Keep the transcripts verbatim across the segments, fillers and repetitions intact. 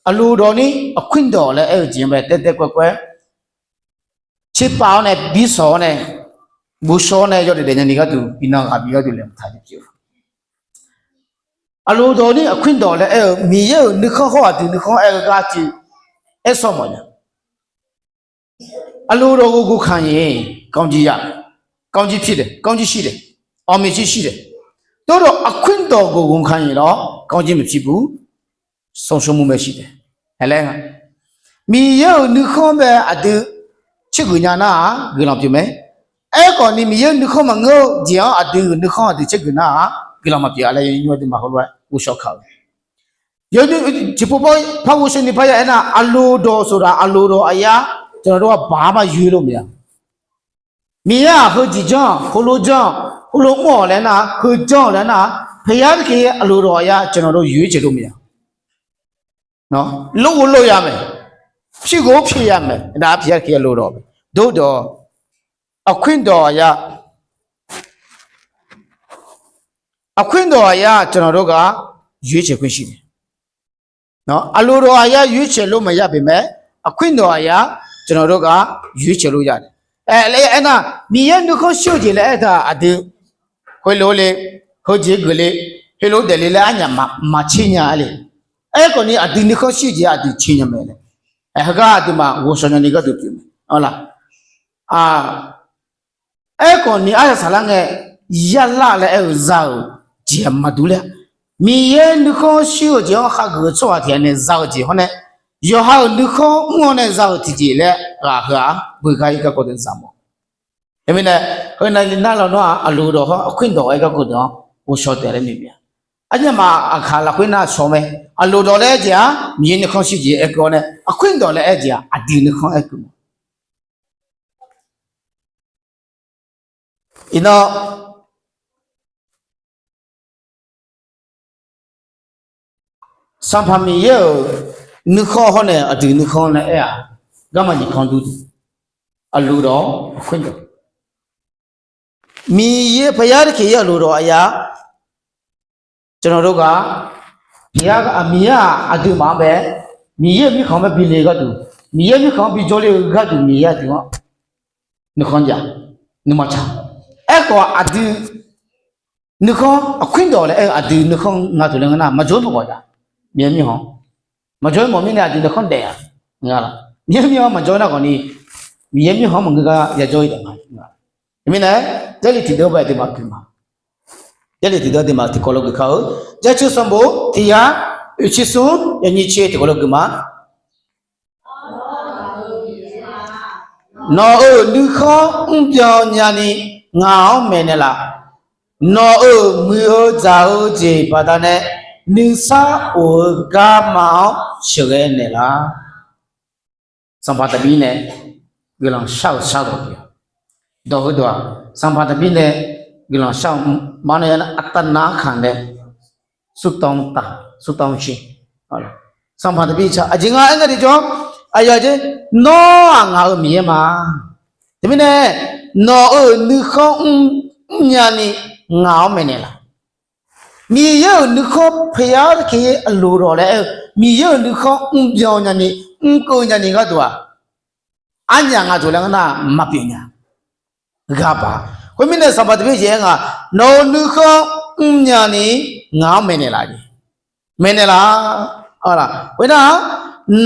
Aqloq dawq ni aqkuir dawq laer aer-eu jeq-anr bae daef daef kawv kawv-aer, tserpav-awr nae, birsawq-awr nae, bosaw-awr nae yawdaef daef nyani gharduq, iqnan ghaq bi gharduq laeqhmq taq jeq pyeuf-eu. Aqloq dawq ni aqkuir dawq laer aer-eu Miqyaer-euq nuikhanr hawr aqdui nuikhanr aer-eu gar tiq aer sawr mawf nya. Aqloq dawq ghof ghof kaq-iq, ကောင်းကြီးရတယ်, ကောင်းကြီးဖြစ်တယ်, ကောင်းကြီးရှိတယ်, အောင်မြင်ခြင်းရှိတယ်. Tov dawq aqkuir dawq ghof ghof kaq-iq lawr, ကောင်းကြီးမဖြစ်ဘူး, ဆုံးရှုံးမှုပဲရှိတယ်. Aerlaer, Miqyaer-euq nuikhanr bae aqdui tsergeuf nya nar-aq guiqlanq pyeuf mae. Aerkhawf ni Miqyaer nuikhanr maqngeur-eu jeq-anr aqdui-euq nuikhanr aqdui tsergeuf nar-aq guiqlanq maqpyeuf-a laer yawnymr aqduimaf heulof-aer ghovshaw kaq-eu. Yawnymr tiqpov par ghovshaw ni parya aernar, aqloq dawq saqdaq aqloq dawq aqyar ကျွန်တော်တို့က ဘာမှ ရွေးလို့မရဘူး. Miqyaer-aq heujeq janr-awq, heulof janr-awq, heulof mr-awq laer nar, heu janr-awq laer nar, ဘုရားသခင်ရဲ့ အလိုတော်အရ ကျွန်တော်တို့ ရွေးချယ်လို့မရဘူး. လုပ်ကို လုပ်ရမယ်, ဖြစ်ကို ဖြစ်ရမယ်, ဒါ ဘုရားသခင်ရဲ့ အလိုတော်ပဲ. သို့သော် အခွင့်တော်အရ အခွင့်တော်အရ ကျွန်တော်တို့က ရွေးချယ်ခွင့်ရှိတယ်. အလိုတော်အရ ရွေးချယ်လို့ မရပေမဲ့ အခွင့်တော်အရ ကျွန်တော်တို့က ရွေးချယ်လို့ရတယ်. Aernar, Miqyaer nuikhanr shir-eu jeq laer aertaq aqdui khoerlof le, heujeq geufle, heulof daefle laer arnyaf maqtser nya le. Aerkhawf ni aqdui nuikhanr shir-eu jeq aqdui tser nya mae laer, heugar aqduimaf ghovshaw nyani gharduq pyeuf mae. Aerkhawf ni aryaq saqlar ngae, yarlar laer aer-eu za-euq jeq maqdur ler-a. Miqyaer nuikhanr shir-eu jeq-anr hageuf-eu tsawrhaq tiq ghaq nae za-eu jeq hawr nae, yawqha-euq nuikhanr mr-awr nae za-euq tiqjeq laer ghaq heu-aq beugar-ir garkawv deuq zaq mawf. Teumirnae, heu navni nar lawnmr-aq, aqloq dawq hawr aqkuir dawq-aer garkawv deuq-anr ghovshaw taef laer noeq mya. Arnyaf maf aqkaq lafkhoer nar shaw mae. Aqloq dawq laer aer jeq-aq Miqyaer nuikhanr shir jeq aerkeuv-awr nae, aqkuir dawq laer aer jeq-aq aqdui nuikhanr aerkeuv mawf. Iqnan, Sanqpaq Miqyaer-euq nuikhanr hawr nae aqdui nuikhanr nae aer-aq, garma nyiq kanr dur, aqloq dawq-awr aqkuir dawq. Miqyaer ဘုရားသခင်ရဲ့ အလိုတော်အရ ကျွန်တော်တို့က Miqyaer-aq aqduimaf-anr bae, Miqyaer-euq mirkhanq-anr bae bile gharduq, Miqyaer mirkhanq-anr bijawr le-eu gharduq Miqyaer aqdui-anr nuikhanr jav, nuima tsaq. Aerkhawf aqdui nuikhanr aqkuir dawq laer aer-eu aqdui nuikhanr nga toeq laer ngeur nar maqjawr-aer maqghawq jav. Miqyaer mirkhanq-anr maqjawr-aer mawf mirnae aqdui nuikhanr daef-a. Miqyaer mirkhanq-anr maqjawr-aer narkhawf ni, Miqyaer mirkhanq-anr maqngeur gar yajawr-ir taef nga. Teumirnae, Jarlif tiqdeuv-anr bae aqduimaf guiq ma. Jarlif tiqdeuv aqduimaf tiqkawv lof geuf kar-eu. Jarcoer sanqbof tiq yar oeqtser smr yawnyir tser tiqkawv lof geuf ma. Nawq-euq nuikhanr mrbyan nyani ngaq-anr maeqnaeq laf. Nawq-euq muiq-eu dzaq-eu jeq baqdanae nuisar of-eu garma-anr sheuqghae naeqlaf. Sanqpaq Daqbir nae guiqlanq shar-euq shardawq pyeuf-a. Dawq heudawq-aq, Sanqpaq Daqbir nae guiqlanq shar-eu mar nae aqtavnav-anr kaq nae surtawv taq, surtawv sher. Sanqpaq Daqbir tsaq aqjeq nga aer nga tiqjawr, aqyawf jeq, Nawr-aq ngaq-euq Miqyaer ma. Teumirnae, nawq-euq nuikhanr mrnya ni ngaq-anr maeqnaeq laf. Miqyaer-euq nuikhanr ဘုရားသခင်ရဲ့ အလိုတော် laer aer-eu Miqyaer-euq nuikhanr mrbyan nyani, mrkeuv nyani gharduq-aq, arnyaf nga toeq laer ngeur nar maqpyeuf nya. Ghaq baq. Khoermirnae Sanqpaq Daqbir jeq aer nga, Nawq-euq nuikhanr mrnya ni ngaq-anr maeqnaeq laf jeq. Maeqnaeq laf. Khoernar,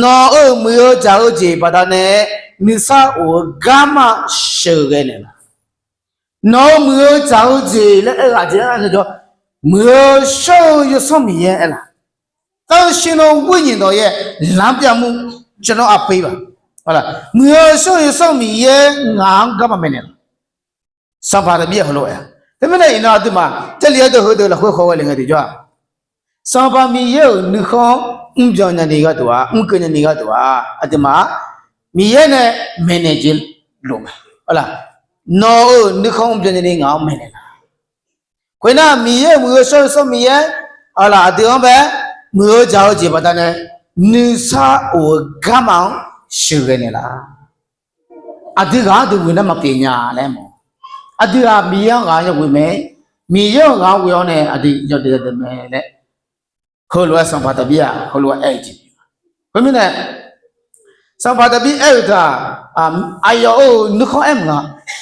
nawq-euq muiq-eu dzaq-eu jeq baqdanae nuisar of-eu garma sheuqghae naeqlaf. Nawq-euq muiq-eu dzaq-eu jeq laer aer-eu aqjeq-anr jawr, muiq-eu shawr-eu Yawsanr Miqyaer aer laf. သန့်ရှင်းသော ဝိညာဉ်တော်ရဲ့ လမ်းပြမှု ကျွန်တော်အားပေးပါ. Muiq-eu shawr-eu Yawsanr Miqyaer ngaq-anr garma maeqnaeq laf. Sanqpaq Daqbir-aq heulof-aer, teumirnae iqnan aqduimaf Jarlif-aer deuq heudeuq lafkhoer khawghae le ngae tiqjawr-aq, Sanqpaq Miqyaer-euq nuikhanr mrbyan nyani gharduq-aq, mrkeuv nyani gharduq-aq, aqduimaf Miqyaer nae maeqnaeq jeq lof mae. Nawq-euq nuikhanr mrbyan nyani ngaq-anr maeqnaeq laf. Khoernar, Miqyaer-euq muiq-eu shawr-eu Yawsanr Miqyaer, aqlaf aqdui-anr bae muiq-eu dzaq-eu jeq baqdanae nuisar of-eu garma-anr sheuqghae naeqlaf. Aqdui ghaq-anr deuq ghoe nar maqpyeuf nya laer mawf. Aqdui-aq Miqyaer-anr ghaq-anr yaghoe mae. Miqyaer-euq ghaq-anr ghoe-awr nae aqdui yawdaef yawdaef mae laer, heulof-aer Sanqpaq Daqbir-aq heulof-aer aer-eu jeq pyeuf-a. Khoermirnae, sanqpaq Daqbir aer-euq teu-aq, aqyawf-euq nuikhanr aer maqnga,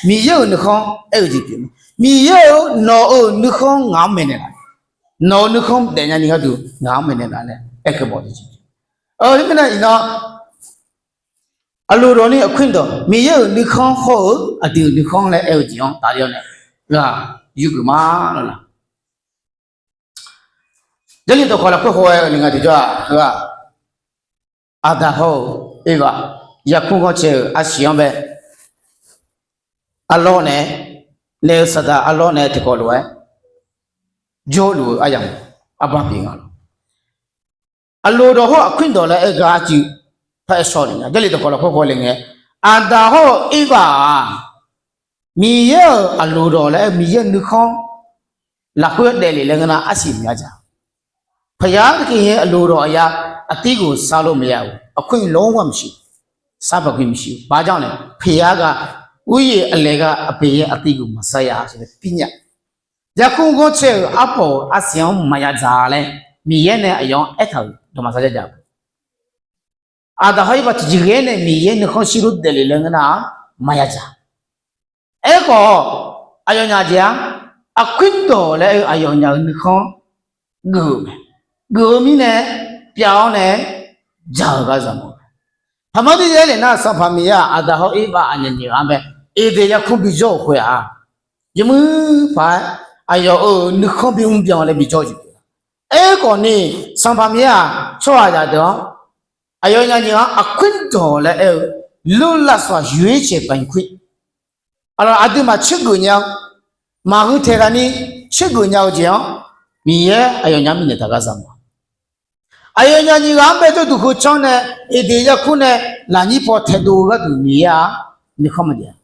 Miqyaer-euq nuikhanr aer-eu jeq pyeuf mae. Miqyaer-euq nawq-euq nuikhanr ngaq-anr maeqnaeq laf, nawq-euq nuikhanr daefnya ni gharduq ngaq-anr maeqnaeq laf laer aerkeuv baw-eu jeq. Khoermirnae iqnan, aqloqdawq ni aqkuir dawq, Miqyaer-euq nuikhanr hawr-eu aqdui-euq nuikhanr laer aer-eu jeq-anr tafler-awr nae, ghaq yurgeuf ma lawq laq. Jarlif dawqkawq lafkhoer haw-aer-eu ni nga tiqjawr-aq, heu-aq, Aqdaq hawr-eu Erghaq, yarkmr ghanrcae-euq arsiq-anr bae, arlawr nae, naef-eu Saqdaq arlawr nae tiqkawv lof-aer jawrluf-eu aryamq arbar pyeuf nga lawq. Aqloqdawq hawr aqkuir dawq laer aer-eu gar arcuiv par aer shaw ni nga. Jarlif dawqkawq lafkhoer haw le ngae, Aqdaq hawr-eu Erghaq-aq, Miqyaer-euq aqloqdawq laer aer-eu Miqyaer nuikhanr lafkhoer daeflef laer ngeur nar arsiq maqya dzaq. ဘုရားသခင်ရဲ့ အလိုတော်အရ အသီးကို စားလို့မရဘူး။ အခွင့်လုံးဝမရှိဘူး။ စားပိုင်ခွင့်မရှိဘူး။ ဘာကြောင့်လဲ။ ဘုရားက ဥယျာဉ်အလယ်က အပင်ရဲ့အသီးကို မစားရဆိုတဲ့ ပညတ်။ Yarkmr ghanrcae-euq arpawf-euq arsiq-anr maqya dzaq laer Miqyaer nae aqyawf-anr aertaq-euq dawqma sar jar jav-eu. Aqdaq hawr Erghaq tiqjeq ghae nae Miqyaer nuikhanr shir lor daeflef laer ngeur nar-aq, maqya dzaq. Aerkhawf, aqyawfnyaf jeq-aq, aqkuir dawq laer aer-eu aqyawfnyaf-euq nuikhanr geuf-euq mae. Geuf-eu mirnae, pyav-awr nae dzaq-euq gar zaq mawf-eu mae. Paqmar tiqjeq aer le nar, Sanqpaq Miqyaer-aq, Aqdaq hawr Erghaq aqnyaf nyiq ghaq-anr bae Eqdeq yarkmr bijawr-euq khoer-aq, yawmuiq paq-aer aqyawf-euq nuikhanr bimr byan laer bijawr jeq pyeuf. Aerkhawf ni, Sanqpaq Miqyaer-aq, tsawrhaqzaq deuq-anr aqyawfnyaf nyiq ghaq-anr aqkuir dawq laer aer-eu လွတ်လပ်စွာ ရွေးချယ်ပိုင်ခွင့် aqduimaf caergeuf nya-eu, maqheu taeq taq ni caergeuf nya-eu jeq-anr Miqyaer aqyawfnyaf-anr bifnaeq taq gar zaq mawf. Aqyawfnyaf nyiq ghaq-anr bae jawrduq heu canr nae Eqdeq yarkmr nae lafnyir paw taedov-eu gharduq Miqyaer-aq nuikhanr maqjav.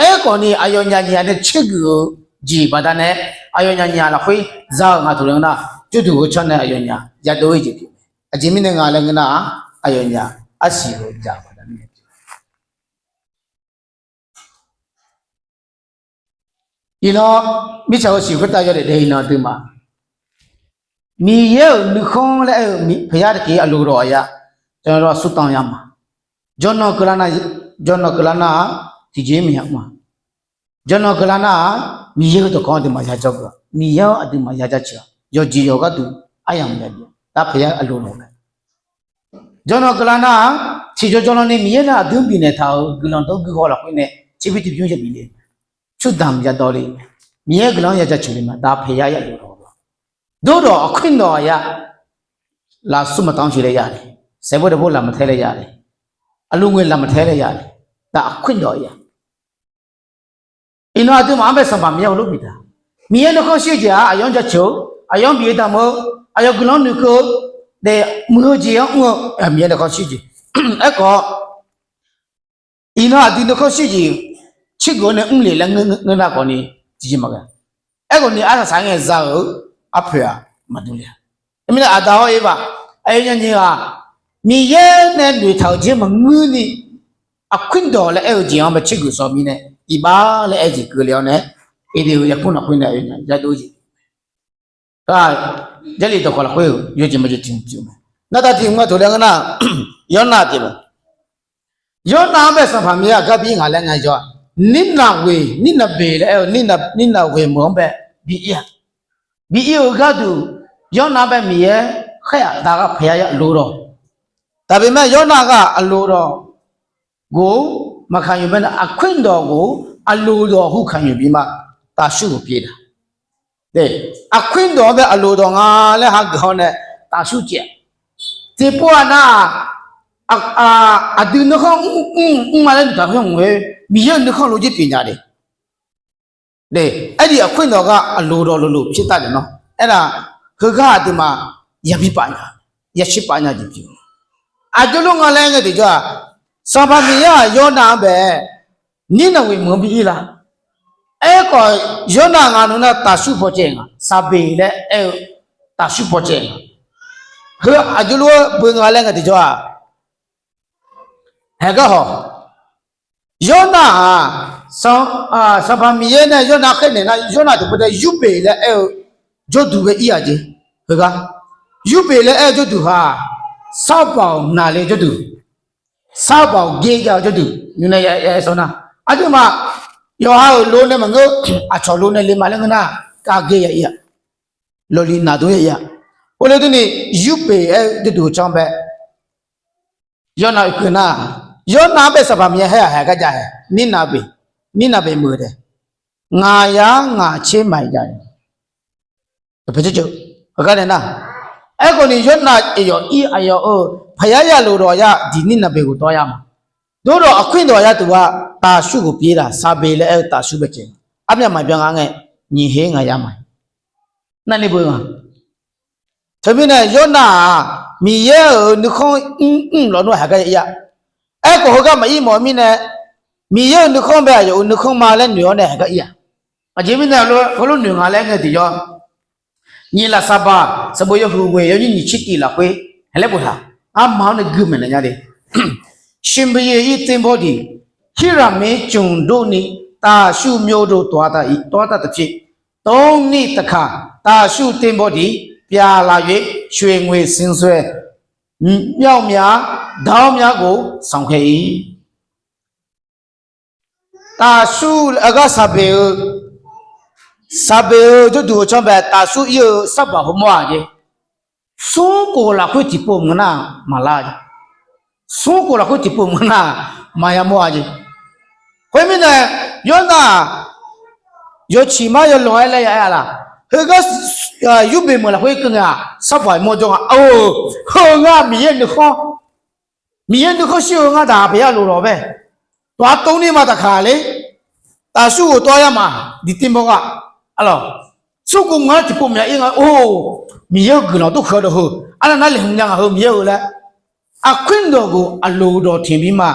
Aerkhawf ni aqyawfnyaf nyiq ghaq nae caergeuf-eu jeq baqdanae aqyawfnyaf nyiq ghaq lafkhoer za-euq nga taq laer ngeur nar, jawrduq heu canr nae aqyawfnyaf yadov-ir jeq pyeuf. Aqjeq mirnae nga laer ngeur nar-aq, aqyawfnyaf arsiq heu dzaq-euq baqda mirnae pyeuf. Iqnan, mirtsaq-eu siq khoertav yawdaef daef iqnan aqduimaf Miqyaer-euq nuikhanr laer aer-eu ဘုရားသခင်အလိုတော်အရ ကျွန်တော်တို့ ဆုတောင်းရမှာ Jawrnan keuvlar nar, jawrnan keuvlar nar-aq, tiqjeq-ir maqya ma. Jawrnan keuvlar nar-aq, Miqyaer-euq dawqkawq-anr aqduimaf yajawr geuf-a. Miqyaer-anr aqduimaf yajaceuq-a. Yawqjeq yawq gharduq aryamq yabif-a. Aqdaq hawr Erghaq aqloqdawq mae. Jawrnan keuvlar nar-aq, tiqjawr jawrnan ni Miqyaer nae aqdui-anr bifnaeq taq-euq guiqlanq dawr guihaw lafkhoer nae tserbymr tiqbymr yabif le, tsawrdamq yadawv le, Miqyaer guiqlanq-anr yajaceuq le ma. Aqdaq hawr Erghaq aqloqdawq, dawrdawq aqkuir dawq aqya, lafsur maqtaf-anr jeq laer ya le, saeqbawr daeqbawr lafmaqtaer laer ya le, aqlungae lafmaqtaer laer ya le, aqdaq aqkuir dawq aqya. Iqnan aqduimaf-anr bae Sanqpaq Miqyaer heulof biftaq. Miqyaer nuikhanr shir-eu jeq-aq, aqyawf-anr jaceuq-eu, aqyawf-anr bif-eu damq-eu, aqyawf guiqlanq noeqkeuv-eu, daef muiq-eu jeq-anr mr-eu, Miqyaer nuikhanr shir jeq. Aerkhawf, iqnan aqdui nuikhanr shir jeq caergeuf-awr nae mr le laer ngeur nar khawf ni, tiqjeq maqghae. Aerkhawf ni arsaq saq-aer ngae za-euq arpoeq-aq maqdur le-a. Teumirnae aqdaq hawr Erghaq, aqyawfnyaf nyiq ghaq, Miqyaer nae noeqtaq-euq jeq maqngeur ni, aqkuir dawq laer aer-eu jeq-anr bae caergeuf sawq mirnae, iqbax laer aer jeq keuvle-awr nae, Eqdeq-euq yarkmr lafkhoer nae aqyawfnyaf yadov jeq. Jarlif dawqkawq lafkhoer-euq yawjeq maqjeq tiq hmq pyeuf mae. Nartav tiq hmq nga taq laer ngeur nar, Yawrnav pyeuf mae. Yawrnav-anr bae Sanqpaq Miqyaer aqgar bir ngaq laer ngae jawr-aq, Nirnaqghoeq, Nirnaqbeq laer aer-eu Nirnaqghoeq meuq-anr bae bi ir-a. Bi ir-eu gharduq, Yawrnav-anr bae Miqyaer khaer-aq, daq ghaq paqya ya loq-awq. Taqbeq mae, Yawrnav ghaq aqloq dawq ghof-awr maqkaq nyoeq bae nae, aqkuir dawq ghof-awr aqloq dawq hu kaq nyoeq bi ma. Taqsur ghaq pyeuf-a. Aqkuir dawq-anr bae aqloq dawq nga laer hageuf-awr nae taqsur caev-a. Tiqpov-aq nar-aq, aqdui nuikhanr mr mr ma laer noeqtaq khoer-aq, Miqyaer-euq nuikhanr lof jir pyeuf nya de. Aerdiq aqkuir dawq ghaq aqloq dawq loq loq pyeuf taf-euq nawr, aernar, heugar aqduimaf yabi paf nya, yaciq paf nya jeq pyeuf. Aqjox lof nga laer ngae tiqjawr-aq, Sanqpaq Miqyaer-aq Yawrnav-anr bae Nirnaqghoeq meuq-anr bi ir la. Aerkhawf, Yawrnav ngaq nui nar taqsur paw caev nga, Saqbeq laer aer-eu taqsur paw caev nga. Heu aqjox lof-aer beu nga laer ngae tiqjawr-aq, haegar hawq, Yawrnav-aq, Sanqpaq Miqyaer nae Yawrnav khaernaeq nar, Yawrnav tiqpov taef Yurbeq laer aer-eu jawrduq bae ir-aq jeq. Heugar, Yurbeq laer aer-eu jawrduq ha-aq, sarbaoq naqle jawrduq, sarbaoq ger jav-eu jawrduq nymr nae ya ya sawr nar, aqduimaf yawqha-euq lo nae maqngeur, aqcawq lo nae le ma laer ngeur nar, kavger ya ir-a, lawqli naqdov ya ir-a. Khoerlof durni, yurpeq aer-eu jawrduq-eu canr bae, Yawrnav oekeuv nar, Yawrnav-anr bae Sanqpaq Miqyaer haer-aq haeq gar jav hae, Nirnav beq, Nirnav beq meuq tae, ngaq yar ngaq tser maqjav-a. Heugar nae nar, aerkhawf ni Yawrnav aqyawf ir aqyawf-euq paqyar yalof dawq ya diq Nirnav beq ghofdawr ya ma. Dawrdawq aqkuir dawq ya tuq-a, Taqsur ghofpyeuf-ir laf, Saqbeq laer aer-eu Taqsur bae caev, armyaq maqbyan nga ngae, nyiq her ngaq yar ma. Navni beu nga. Teumirnae Yawrnav-aq, Miqyaer-euq nuikhanr mr mr lawq nar haeq gar ya ir-a. Aerkhawf heugar maqir mawf-eu mirnae, Miqyaer-euq nuikhanr bae aqyawf-euq nuikhanr ma laer noeq-awr nae haeq gar ir-a. Aqjeq mirnae heulof noeq nga laer ngae tiqjawr, nyiq lafsaqbaq sanqbof yawhuiq ghoeq yawnyir nyiq tser tif lafkhoer haeq laer boftaq, arma-awr nae gui maeqnaeq nya le. ရှင်ဘုရင်၏ သင်္ဘောသည် ဟိရမင်းကျွန်တို့နှင့် တၢ်ရှုမြို့သို့ သွားတတ်၏၊ သွားတတ်သဖြင့် သုံးနှစ်တခါ တၢ်ရှုသင်္ဘောသည် ပြန်လာ၍ ရွှေငွေစင်စွယ် မြှောက်များ ဒီးများကို ဆောင်ခဲ့၏. Taqsur laer aer gar Saqbeq-eu, Saqbeq-eu jawrduq-eu canr bae Taqsur ir-eu sarbaq heumawr-aq jeq, smrkhof lafkhoer tiqpov mq-eu nar maqlar-a jeq, smrkhof lafkhoer tiqpov mq-eu nar maqya mawr-a jeq. Khoermirnae, Yawrnav-aq, yawciq mar yawlawq-aer laer ya aer-a laq? Heugar yurbeq meuq lafkhoer keuv ngae-aq, sarbaq mawr jawr nga, heu nga Miqyaer nuikhanr, Miqyaer nuikhanr shir-eu ngar daq paqya lof lawq bae, tawq-ar tov ni ma taqkaq ler, Taqsur ghofdawr ya ma, diqtiv mawr gaq, arlawq, smrkhof mq-anr tiqpov maqya ir nga, or, Miqyaer-eu guiqlanq tov keuq-awr dawq heu, arnav nar laeqhmq nya ngaq heu Miqyaer-eu laer, aqkuir dawq ghof aqloq dawq teq bir ma,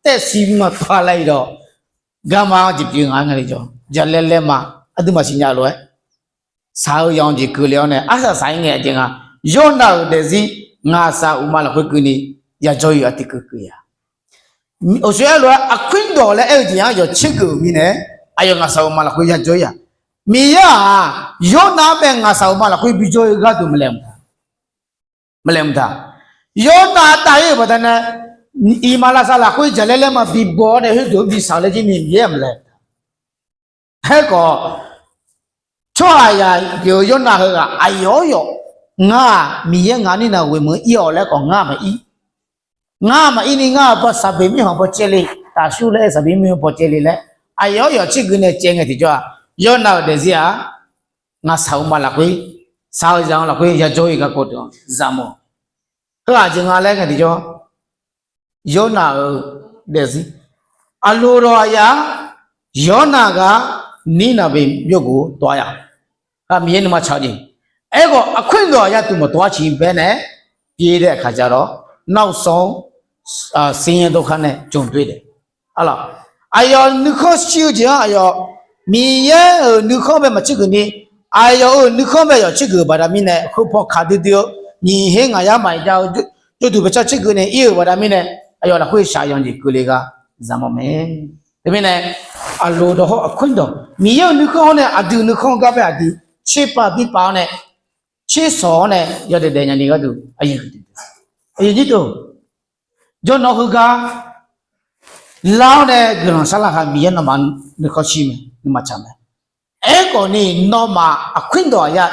taev shir bir ma tawq-a laer-iq dawq, garma-anr jeq pyeuf nga nga le jawr, jaqlaer laer ma, aqduimaf siqnya lof-aer shaq-eu yanq jeq keuvle-awr nae arsaq saq-ir ngae aqjeq nga, Yawrnav-euq daefzir ngaqshaq uqma lafkhoer keuvni yajawr-iq aqtiq keuv keuv ya. Uqshoe aerlof-aer aqkuir dawq laer aer-eu jeq-anr yawq tsergeuf-euq mirnae, aqyawf ngaqshaq uqma lafkhoer yajawr-ir-a. Miqyaer-aq, Yawrnav-anr bae ngaqshaq uqma lafkhoer bijawr-eu gharduq maqlaeq mq-a. Maqlaeq mq-a. Yawrnav-anr tav-ir-euq baqdanae, iqmalavshav lafkhoer jaqlaer laer ma bibaw-awr nae khoerdeuq-anr bishaq-eu laer jir ni Miqyaer-aq maqlaeq mq-a. Aerkhawf, tsawrhaqzaq pyeuf-eu Yawrnav heughaq aqyawf-awr yawf, ngar-aq Miqyaer ngaq nirnav ghoeq meuq-anr ir-awq laer khawf ngar maqir. Ngar maqir ni ngar-aq ba Saqbeq mirkhanq baw caev le, Taqsur laer Saqbeq mirkhanq baw caev le laer, aqyawf-awr yawf tsergeuf nae caev ngae tiqjawr-aq, Yawrnav-euq daefzir-aq, ngaqshaq uqma lafkhoer, shaq-eu zaq-anr lafkhoer yajawr-ir garkawv deuq-anr zaqmawr. Heu-aq jeq nga laer ngae tiqjawr, Yawrnav-euq daefzir, aqloq dawq aqyaf-a, Yawrnav gar Nirnav beq byawrgof tawq-a ya. Ghaq Miqyaer nuima tsaq-eu jeq. Aerkhawf aqkuir dawq aqyaf tuq maqtawq-a ciq baenae, pyedae aqkaq ja lawr, နောက်ဆုံး ဆင်းရဲဒုက္ခနဲ့ ကြုံတွေ့တယ်. Arlawq, aqyawf nuikhanr shir-eu jeq-anr aqyawf Miqyaer-euq nuikhanr bae maqtsergeuf ni, aqyawf-euq nuikhanr bae yawf tsergeuf-euq baqda mirnae, heupaw kaq duidui-eu nyiq her ngaq yar maqjav-eu jawrduq bae car tsergeuf nae ir-euq baqda mirnae, aqyawf lafkhoer shaq yanq jeq keuvle gar zaqmawr mae. Teumirnae, aqloq dawq hawr aqkuir dawq Miqyaer-euq nuikhanr hawr nae aqdui nuikhanr gar bae aqdui tserpav birpav-awr nae, tsersawq-awr nae yawdaef daef nyani gharduq aqyuif aqyuif nyir deuq, jawrnan heugar lar-awr nae guiqlanq sharlar khaq Miqyaer nawmaf nuikhanr shir mae, nuima tsaq mae. Aerkhawf ni nawmaf aqkuir dawq aqyaf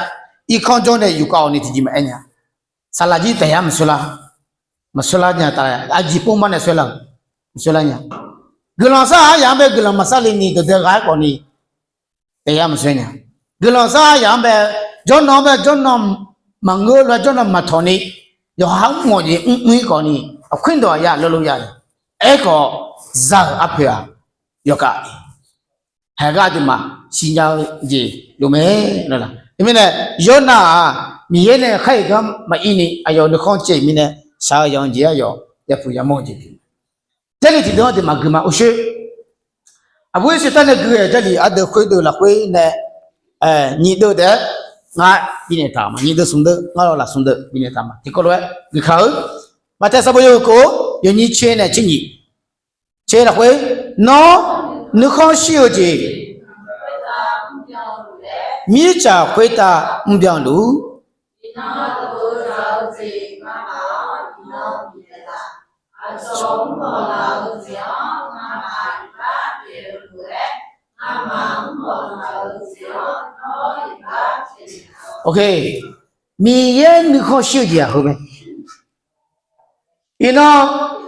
irkanr jawr nae yufkhav-awq ni tiqjeq maqaer nya. Saqlaq jir taef yar maqsoerlar, maqsoerlar nya taf, aqjeq pov ma nae soerlar, maqsoerlar nya. Guiqlanq sharlar yaq-anr bae guiqlanq maqsharle ni dawqdae ghaq-aer khawf ni taef yar maqsoer nya. Guiqlanq sharlar yaq-anr bae jawrnan-anr bae jawrnan maqngeur lof-aer jawrnan maqtawq ni, yawqha mr mawf jeq mr mr-ir khawf ni, aqkuir dawq aqyaf lawrlawr ya. Aerkhawf, za-euq arpoeq-aq yawkhav haeq gar aqduimaf siqnya-eu jeq lof mae lawr. Teumirnae, Yawrnav-aq Miqyaer nae khar-iq gar maqir ni aqyawf nuikhanr caev-euq mirnae, shaq-eu yanq jeq-aer yawf yapuq yamawr-eu jeq pyeuf. Jarlif tiqdeuv-anr aqduimaf gui ma uqshoe. Aqbur-ir sheuqtar nae gui-aer Jarlif ardeuv khoerdeuv lafkhoer nae, nyiq deuv taef-aer ngar bifnaeq taq ma. Nyiq deuv smq deuv ngar lawr laf smq deuv bifnaeq taq ma. Tiqkawv lof-aer guikaq-eu, Maqtaeq sanqbof yawhuiq kov yawnyir tser nae tser nyiq, tser lafkhoer, Nawr nuikhanr shir-eu jeq mirtsaq khoertav mrbyan luf-ur. Aqcawq mrbanq laf-eu jeq-anr ngamaf iqbax pyaeq-eu lof-aer, ngamaf mrbanq laf-eu jeq-anr nawr iqbax pyaeq-a. Ok. Miqyaer nuikhanr shir-eu jeq-aq heu mae. Iqnan,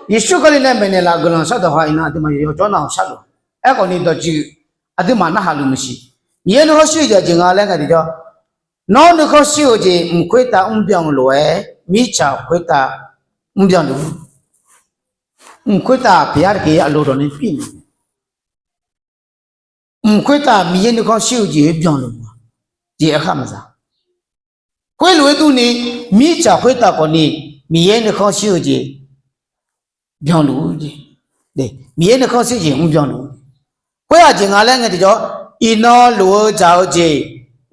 Yeqsur Kali nae maeqnaeq laf-euq guiqlanq shardawq ha iqnan aqduimaf yawqjawr nav-awq sharlof. Aerkhawf ni dawqtsuif aqduimaf narhaq luf maqsiq. Miqyaer nuikhanr shir-eu jeq aqjeq nga laer nga tiqjawr, nawr nuikhanr shir-eu jeq mq khoertav mrbyan-eu lof-aer, mirtsaq khoertav mrbyan luf. Mq khoertav pyeqyar taqkeq aqloq dawq ni pir-euq mae. Mq khoertav Miqyaer nuikhanr shir-eu jeq-aer byanluf-a. Jeq aerkhar maqza. Khoerlof-aer durni, mirtsaq khoertav khawfni Miqyaer nuikhanr shir-eu jeq byanluf-eu jeq. Miqyaer nuikhanr shir jeq mrbyanluf. Khoer aqjeq nga laer ngae tiqjawr, iqnan lof-eu dzaq-eu jeq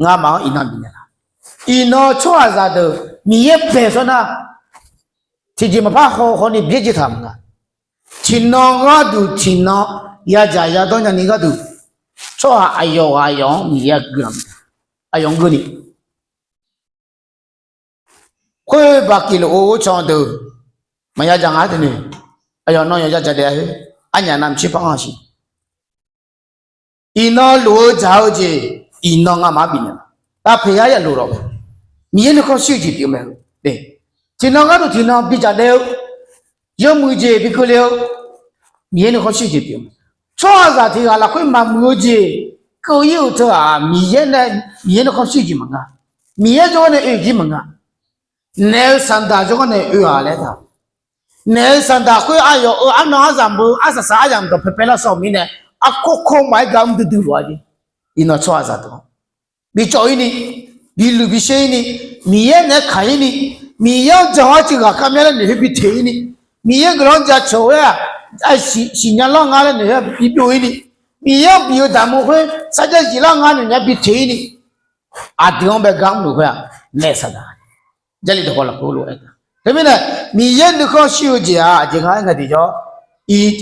ngamaf-anr iqnan bifnaeq laf. Iqnan tsawrhaqzaq deuq Miqyaer bae shawr nar, tiqjeq maqpar haw hawni byaerdzae taq maqnga. Tiqnan gharduq tiqnan yadzaq yadawr nyani gharduq, tsawrhaq aqyawf ghaq aqyawf-anr Miqyaer guiqlanq, aqyawf-anr geurni, khoer baqkiq lof-eu ghovcan deuq maqya dzaq nga teu noeq, aqyawf nan yawqya dzaq daef-a khoer, arnyaf navmaqtser par anr-a siq. Iqnan lof-eu dzaq-eu jeq, iqnan ngamaf-anr bifnaeq laf. Tavpyaeq yar yalof lawq, Miqyaer nuikhanr shir-eu jeq pyeuf mae. Tiqnan gharduq tiqnan bidzaq daef-eu, yawmuiq jeq bi keuvle-eu, Miqyaer nuikhanr shir-eu jeq pyeuf mae. Tsawrhaqzaq tiq ghaq lafkhoer maqmuiq-eu jeq keuv-ir-euq teu-aq, Miqyaer nae, Miqyaer nuikhanr shir-eu jeq maqnga. Miqyaer jawrgar nae oe-eu jir maqnga. Naef-eu saqdaq jawrgar nae oe-aq laer taq. Naef-eu saqdaq khoer aqyawf-euq arnan aryamq-eu arsaq saq aryamq dawq paepae lar sawq mirnae, arkawr kawr maf-aer gar mr duidui lof-a jeq. Iqnan tsawrhaqzaq deuq-anr bi cawv-ir ni, bi luiq bi sher-ir ni, Miqyaer naeq-aer kaq-ir ni, Miqyaer-anr jan-awr arcuiv ghaqkhaer myanr laer noeq khoer bi teq-ir ni, Miqyaer guiqlanq-anr jaceuq-eu khoer-aq, siqnya lar nga laer noeq khoer bi byov-ir ni, Miqyaer-anr bif-eu daqmur khoer sarjax zif lar nga noeq nya bi teq-ir ni, aqdui-anr bae gar mrluf khoer-aq, naef saqdaq Jarlif dawqkawq lafkhoer lof-aer taq. Teumirnae, Miqyaer nuikhanr shir-eu jeq-aq aqjeq nga aer ngae tiqjawr,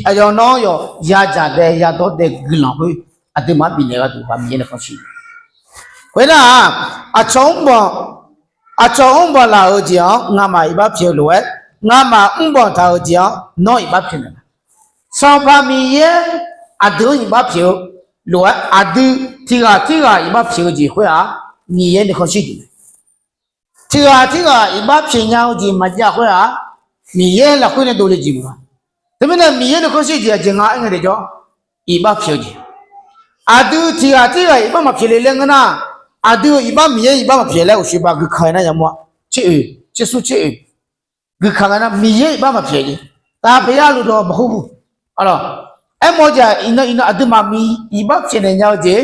aqyawf nan-anr yawq yadzaq daef yadawr daef guiqlanq khoer, aqduimaf-anr bifnaeq gharduq ghaq Miqyaer nuikhanr shir. Khoernar-aq, aqcawq mrbanq, aqcawq mrbanq laf-euq jeq-anr ngamaf iqbax pyaeq-eu lof-aer, ngamaf mrbanq taq-euq jeq-anr nawr iqbax pyaeq naeq. Sanqpaq Miqyaer aqdui-anr iqbax pyaeq-eu lof-aer, aqdui tiq ghaq tirghaq iqbax pyaeq-eu jeq khoer-aq, Miqyaer nuikhanr shir jeq mae. Tiq ghaq tirghaq iqbax pyaeq nya-eu jeq maqjav khoer-aq, Miqyaer lafkhoer nae dovle jeq maqnga. Teumirnae Miqyaer nuikhanr shir jeq aqjeq nga aer ngae tiqjawr, iqbax pyaeq-eu jeq. Aqdui tiq ghaq tirghaq iqbax maqpyaeq le laer ngeur nar, aqdui-euq iqbax Miqyaer iqbax maqpyaeq laer uqshoe ba guikaq-aer nar yamawr-a. Tser oeq tser smr tser oeq guikaq ngae nar Miqyaer iqbax maqpyaeq jeq. Tavpyaeq yar luf dawq maqkhur bu. Aermawf-eu jeq-aq iqnan iqnan aqduimaf iqbax pyaeqnaeq nya-eu jeq,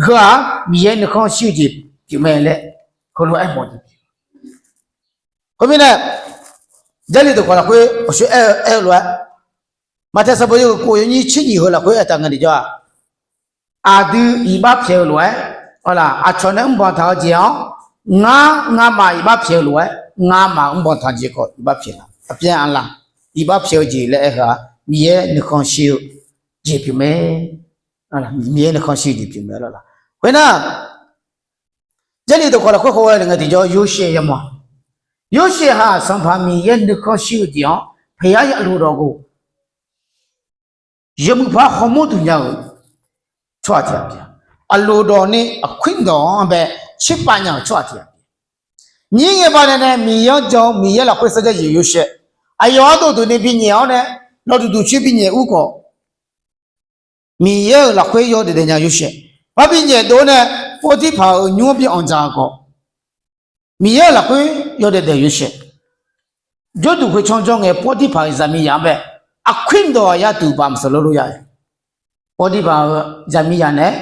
heu-aq Miqyaer nuikhanr shir-eu jeq pyeuf mae laer heulof-aer aermawf-eu jeq. Khoermirnae, Jarlif dawqkawq lafkhoer aqshoe aer-eu lof-aer, Maqtaeq sanqbof yawhuiq kov yawnyir tser nyiq heu lafkhoer aertaq ngae tiqjawr-aq, aqdui iqbax pyaeq-eu lof-aer, aqcawq nae mrbanq taq-eu jeq-anr, ngar ngamaf iqbax pyaeq-eu lof-aer, ngamaf mrbanq taq jeq khawf iqbax pyaeq laf. Aqpyaeq aqlaf iqbax pyaeq-eu jeq laer aer heu-aq, Miqyaer nuikhanr shir-eu jeq pyeuf mae. Miqyaer nuikhanr shir-eu jeq pyeuf mae lawr laf. Khoernar, Jarlif dawqkawq lafkhoer khawf ghae naeq ngae tiqjawr Yorsaev yamawr-a. Yorsaev haq Sanqpaq Miqyaer nuikhanr shir-eu jeq-anr paeqyar yaluf dawq ghof, yawmuiq par hawmawr duq nya-euq tsawrhaq tiq ghaq pyeuf-a. Aqloq dawq ni aqkuir dawq-anr bae tserpav nya-euq tsawrhaq tiq ghaq pyeuf. Nyir ngae baqdanae nae Miqyaer-anr jan-eu Miqyaer lafkhoer sarjax zif Yorsaev, aqyawf ardov duq ni binyaef-awr nae, lawduq duqcoer binyaef ur khawf, Miqyaer-euq lafkhoer yawdaef daef nya Yorsaev, par binyaef dov-awr nae, Pawrtirpaq-euq nymr-anr bi anqdzaq khawf, Miqyaer-euq lafkhoer yawdaef daef Yorsaev, jawrduq khoertsanr jawr ngae Pawrtirpaq-euq zaqmiqzaq-anr bae, aqkuir dawq aqyar duq baf maqsaq lawr lor ya-aer, Pawrtirpaq-euq zaqmiqzaq naeq-aer,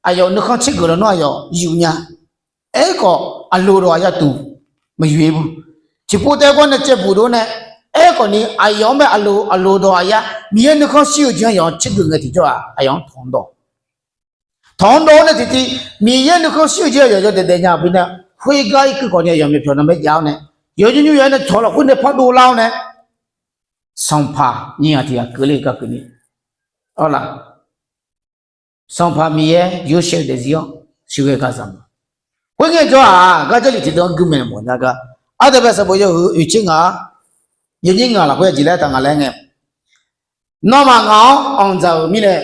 aqyawf nuikhanr tsergeuf lawnmr aqyawf yuf nya. Aerkhawf, aqloq dawq aqyar duq maqyuf-ir bu. Tiqpov taef-aer gawr nae caevbuq dov-awr nae, aerkhawf ni aqyawf-anr bae aqloq dawq aqyar Miqyaer nuikhanr shir-eu jeq-anr aqyawf-anr tsergeuf ngae tiqjawr-aq, aqyawf-anr tawq-anr dawq tawq-anr dawq-awr nae tiqtiv Miqyaer nuikhanr shir-eu jeq aqyawf yawdaef daef nya baqdanae, khoergar irkeuv khawf ni aqyawf myawqpyawq nan bae jav-awr nae, yawqnymr nymr yawqha nae cawq lafkhoer nae par dovlar-awr nae, sanqpaq nyiq ghaq tiq ghaq keuvle gar keuvni, awr laf, Sanqpaq Miqyaer Yorsaev-eu daefzir-anr shirghae gar zaq ma. Khoerngae jawr-aq, gar Jarlif tiqdeuv-anr gui maeqnaeq mawf nya gar, ardawq bae sanqbof yawhuiq oeq tser ngaq-a, yawnyir ngaq lafkhoer aqjeq laer taq nga laer ngae, Nawmaf ngaq-anr anqdzaq-euq mirnae,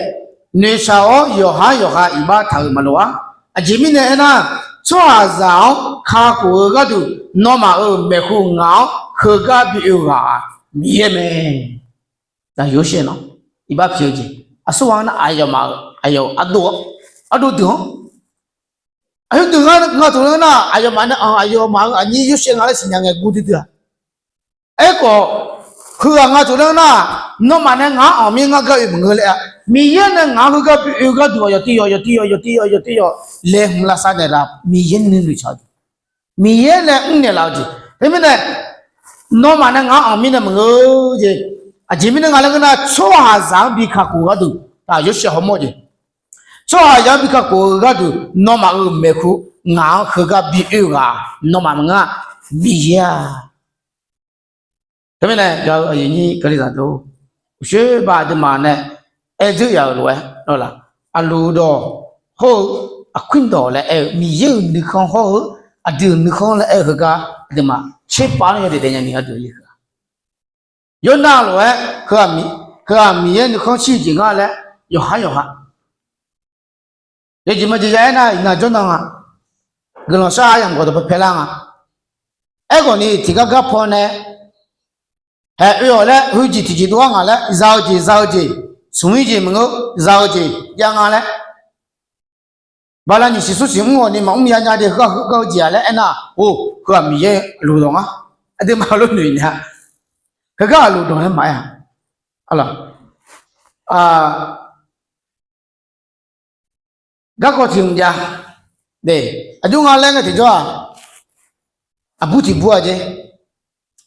noeqshaq-awr yawqhar yawqha iqbax taq-euq maqloq-ar. Aqjeq mirnae aernar, tsawrhaqzaq-anr kakhof-eu gharduq nawmaf-euq maeqhu ngaq-anr heugar bi oe ghaq-aq Miqyaer mae. Aqyawf-anr shir-eu nawr, iqbax pyeuf-eu jeq aqsurghaq nar, aqyawfmaf-euq aqyawf ardov, ardov deuq-anr, aqyawf deuq nga, nga tsoeq ler nar, aqyawfmaf nae anq, aqyawfmaf-euq aqnyir Yorsaev nga laer siqnya ngae guv duidui-aq. Aerkhawf, heughaq nga tsoeq ler nar, nawmaf nae ngaq-anr anq mir ngar gar oe maqngeur laer-a. Miqyaer nae ngaq-anr heugar bi oe gharduq aqyawf tiq yawq, yawq tiq yawq, yawq tiq yawq, yawq tiq yawq laeqhmq lavsav naeqlaf, Miqyaer nuinoeq tsaq-eu jeq, Miqyaer nae mrnaeq laf-eu jeq. Teumirnae, nawmaf nae ngaq-anr anq mirnae maqngeur jeq. Aqjeq mirnae nga laer ngeur nar, tsawrhaqzaq-anr bi kakhof-eu gharduq, aq, Yorsaev hawmawr jeq. Tsawrhaqzaq-anr bi kakhof-eu gharduq nawmaf-euq maeqhu ngaq-anr heugar bi oe-eu ghaq nawmaf maqngeur-a, Miqyaer-a. Teumirnae gaq-eu aqyuif aqnyir Kalizaq deuq, uqshoer ba aqduimaf nae aer dzeur yaf-euq lof-aer lawrlaf, aqluf dawq hawr-eu, aqkuir dawq laer aer-eu, Miqyaer-euq nuikhanr hawr-eu, aqdui-euq nuikhanr laer aer-eu heugar aqduimaf tserpav-anr yawdaef daef nya ni gharduq-a. Yawrnav lof-aer heughaq Miqyaer nuikhanr shir-eu jeq ngar laer yawqhar yawqha yawjeq maqjeq ya aernar, iqnan jawrnan nga. Guiqlanq shar-eu aryamq gawqdawq paepae lar nga. Aerkhawf ni tiqgar gar paw nae haeq oe-awq laer, heujeq tiqjeq dov-ar ngaq laer, za-eu jeq za-eu jeq, smq-ir jeq maqngeur, za-eu jeq jav nga laer, bala nyiq siq smr siq mr-awq ni maqmr ya nya de, heugar heugar-eu jeq-aq laer aernar, or, heughaq Miqyaer aqluf dawq ngar. Aqduimaf lof noeq nya. Heugar aqluf dawq laer maqaer-a. Garkawv tiq hmq jav. Aqjox nga laer ngae tiqjawr-aq, aqbur tiq bur-a jeq.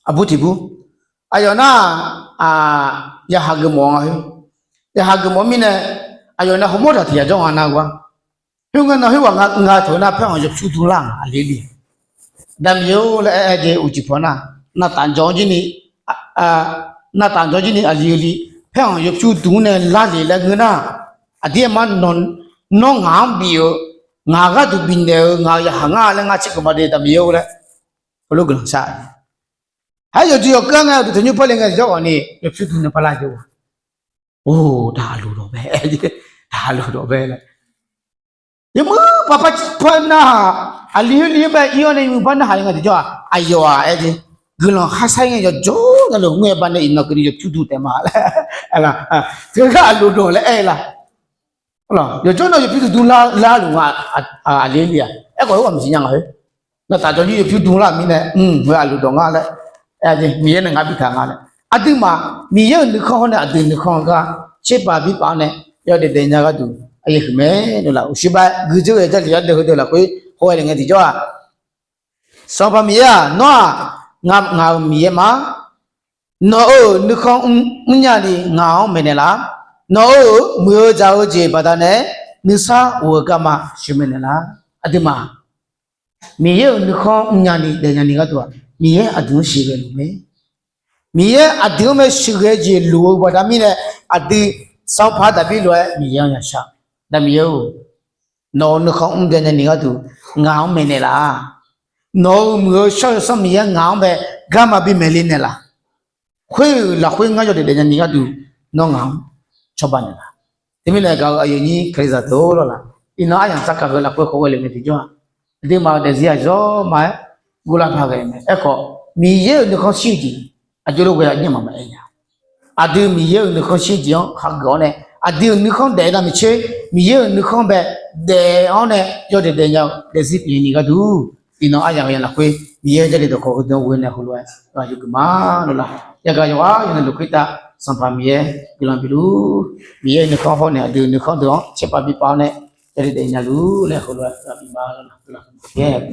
Aqbur tiq bur. Aqyawf nar, yaqhaq geufmawf nga khoer. Yaqhaq geufmawf mirnae, aqyawf nae hawmawr taq tiq yaq jawr nga nar gua. Khoerngae nan khoerghaq nga taq-eu nar paer-anr yawpyur dmlar nga aqli li. Daqmiq-or laer aer-aer jeq uqcif paw nar, navtaf jawr jir ni, navtaf jawr jir ni aqli li, paer-anr yawpyur dm nae lar le laer ngeur nar, aqdir aerma, nawr ngaq-anr bif-eu, ngaq gharduq bifnaeq-eu ngaq-euq yaqhaq ngar laer ngar tserkeuv ma de Daqmiq-or laer, heulof guiqlanq shar. Haer yawqjeq yawqkeuv-anr ngae uqduq tanqnymr par le ngae tiqjawr ghawq ni yawpyur dm nae par lar jeq-a. Or, daqluf dawq bae, daqluf dawq bae laer. Yawmuiq paq par narhaq, aqli khoer li-anr bae ir-awr nae yawmuiq par narhaq-ir nga tiqjawr-aq, aqyawf-aq aer jeq, guiqlanq kharsaer ngae yawqjawr navluf ngoer-aer bar nae iqnan keuvni yawpyur dm taef ma laer. Teugar aqluf dawq laer aer-eu la. Yawqjawr nan yawpyur dm dm larluf nga, aqli khoer li-aq. Aerkhawf khoerghaq maqsiq nya nga khoer. Navtaf jawr jir yawpyur dm lar mirnae, mq, heu aqluf dawq nga laer, Miqyaer nae ngar bitaq nga laer. Aqduimaf Miqyaer-euq nuikhanr hawr nae aqdui nuikhanr-eu gar tserpav birpav-awr nae yawdaef daef nya gharduq aqyuif huiq mae. Navlaf uqshoer bar guidzeur ghae Jarlif yar deuq heudeuq lafkhoer haw-aer le ngae tiqjawr-aq, Sanqpaq Miqyaer-aq, nawr-aq, ngaq-euq Miqyaer ma. Nawq-euq nuikhanr mrnya ni ngaq-anr maeqnaeq laf. Nawq-euq muiq-eu dzaq-eu jeq baqdanae nuisar of-eu garma sheuqmaeq naeqlaf. Aqduimaf Miqyaer-euq nuikhanr mrnya ni daefnya ni gharduq-aq, Miqyaer aqdui-anr sheuqghae luf mae. Miqyaer aqdui-anr mae sheuqghae jeq luf-eu baqda mirnae, aqdui sanqpaq Daqbir lof-aer Miqyaer-anr yashar. Daqmiqyaer-or, nawq-euq nuikhanr mrnya ni gharduq ngaq-anr maeqnaeq laf. Nawq-euq muiq-eu shawr-eu yawsanr Miqyaer ngaq-anr bae garma bimaeq le naeqlaf. Khoer-euq lafkhoer ngar yawdaef daefnya ni gharduq nawr ngaq-anr cawba naeqlaf. Teumirnae gaq-eu aqyuif aqnyir Kalizaq deuq-or lawrlaf, iqnan aryamq sarkaq heu lafkhoer khawghae le ngae tiqjawr-aq, aqduimaf-euq daefzir-aq zawr ma-aer guvlar paq ghae mae. Aerkhawf, Miqyaer-euq nuikhanr shir-eu jeq aqjox lof ghae aqnyir maq maqaer nya. Aqdui Miqyaer-euq nuikhanr shir-eu jeq-anr hageuf-awr nae, aqdui-euq nuikhanr daef-eu navmaqtser, Miqyaer-euq nuikhanr bae daef-awr nae yawdaef daefnya-eu daefzir pyeuf ni gharduq, iqnan aryamq ghae lafkhoer Miqyaer-euq Jarlif dawqkawq heudeuq-anr ghoe nae heulof-aer ghaq yawgeuf ma lawrlaf. Yagaq yawqghaq yawqnan luf khoertav Sanqpaq Miqyaer guiqlanq biluf, Miqyaer-euq nuikhanr hawr nae aqdui nuikhanr deuq-anr tserpav birpav-awr nae yawdaef daefnya luf laer heulof-aer ghaq bif ma lawrlaf.